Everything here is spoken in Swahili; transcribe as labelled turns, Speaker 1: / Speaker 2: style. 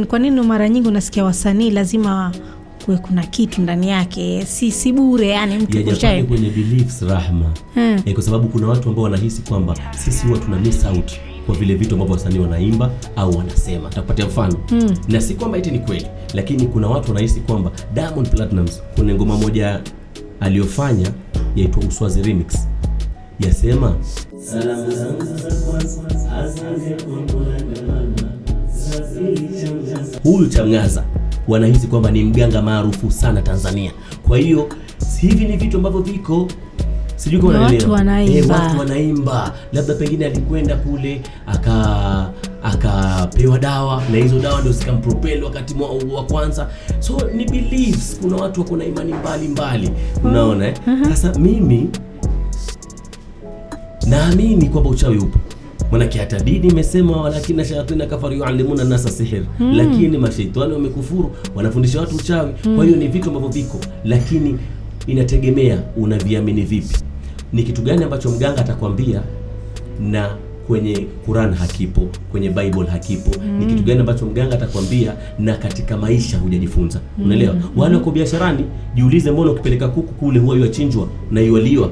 Speaker 1: Kwa nini mara nyingi unasikia wasanii lazima kuwe kuna kitu ndani yake, si bure yani mtu
Speaker 2: Ya Japani
Speaker 1: kushae.
Speaker 2: Kwenye beliefs, Rahma, kwa sababu kuna watu ambao wanahisi kwamba sisi huwa tuna miss out kwa vile vitu ambavyo wasanii wanaimba au wanasema. Nitakupatia mfano na si kwamba eti ni kweli, lakini kuna watu wanahisi kwamba Diamond Platnumz kuna ngoma moja aliyofanya yaitwa Uswazi Remix, yasema salamu zangu za kwanza asante kwa Mola na mama za pili Chamgaza. Huyu Chamgaza wanahisi kwamba ni mganga maarufu sana Tanzania. Kwa hiyo hivi ni vitu ambavyo viko, sijui kama
Speaker 1: Na watu
Speaker 2: unanielewa.
Speaker 1: wanaimba.
Speaker 2: Watu wanaimba, labda pengine alikwenda kule akapewa dawa na hizo dawa ndio zikampropel wakati wa kwanza. So ni beliefs, kuna watu wako na imani mbalimbali, unaona, eh? Sasa mimi naamini kwamba uchawi upo, manake hata dini imesema ولكن الشياطين كفروا يعلمون الناس السحر, lakini mashaitani wamekufuru wanafundisha watu uchawi. Kwa hiyo ni vitu ambavyo viko, lakini inategemea unaviamini vipi. Ni kitu gani ambacho mganga atakwambia na kwenye Quran hakipo, kwenye Bible hakipo? Ni kitu gani ambacho mganga atakwambia na katika maisha hujajifunza? Unaelewa? Wale wako biasharani, jiulize, mbona ukipeleka kuku kule huwa yuachinjwa na yualiwa?